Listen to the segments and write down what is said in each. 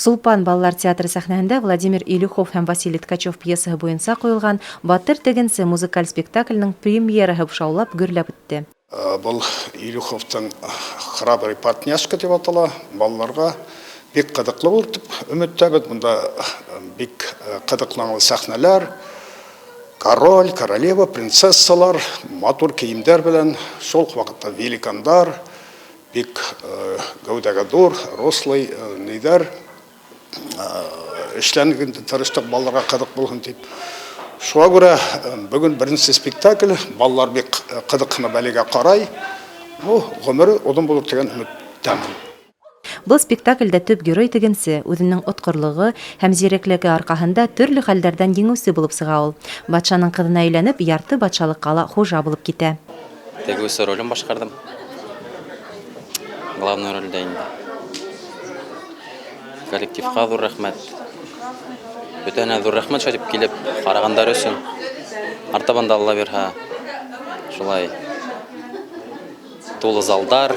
Сулпан балалар театры сәхнәһендә Владимир Илюхов һәм Василий Ткачев пьесаһы буенса ҡуйылған Батыр тегенсе музыкаль спектаклінің премьераһы шаулап гөрләп үтте. Был Илюховтың «Храбрый портняжка» дип атала, балаларға бик ҡыҙыҡлы булыр тип өмөттәбеҙ. Бында бик ҡыҙыҡлы сәхнәләр, король, королева, принцессалар, матур кейемдәр белән, шул уҡ ваҡытта великандар, бик гәүҙәгә ҙур, рослый ниҙәр эшләнеп тырыштыҡ балаларға ҡыҙыҡ булһын тип. Шуға күрә бөгөн беренсе спектакль, балалар бик ҡыҙыҡһынып әлегә ҡарай. Ну, ғүмере оҙон булыр тигән өмөттәмен. Был спектаклдә төп герой тегенсе, үҙенең отҡорлоғо һәм зирәклеге арҡаһында төрлө хәлдәрҙән еңеүсе булып сыға ул. Батшаның ҡыҙына өйләнеп, ярты батшалыҡҡа ла хужа булып китә. Тегеүсе ролен башҡарҙым. Главный ролдә инде. Коллективҡа ҙур рәхмәт. Бөтәһенә ҙур рәхмәт шулай итеп килеп ҡарағандар өсөн. Артабан да Алла бирһә, шулай тулы залдар,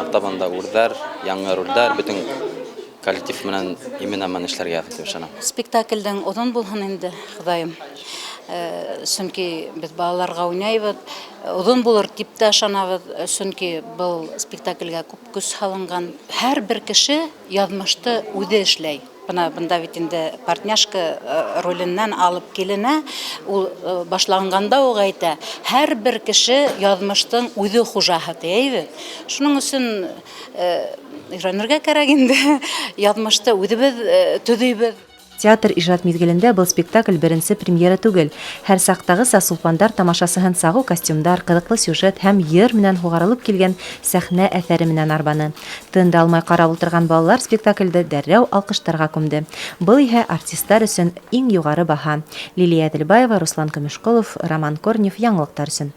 артабан да үрҙәр, яңы ролдәр, бөтөн коллектив менән имен-аман эшләргә яҙһын тип ышанам. Спектаклдең оҙон булһын инде, Хоҙайым. Сөнки беҙ балаларға уйнайбыҙ. Оҙон булыр тип тә ышанабыҙ, сөнки был спектаклгә күп көс һалынған. Һәр бер кеше яҙмышты үҙе эшләй. Бына бында бит инде портняжка роленнән алып киленә, ул башланғанда уҡ әйтә, һәр бер кеше яҙмыштың үҙе хужаһы тиәйбеҙ. Шуның өсөн өйрәнергә кәрәк инде. Яҙмышты үҙебеҙ төҙөйбөҙ. Театр ижад миҙгелендә был спектакль беренсе премьера түгел. Һәр саҡтағыса Сулпандар тамашасыһын сағыу костюмдар, ҡыҙыҡлы сюжет һәм йыр менән һуғарылып килгән сәхнә әҫәре менән арбаны. Тын да алмай ҡарап ултырған балалар спектаклде дәррәү алҡыштарға күмде. Был иһә артистар өсөн иң юғары баһа. Лилия Әҙелбаева, Руслан Көмөшҡолов, Роман Корнев яңылыҡтар өсөн.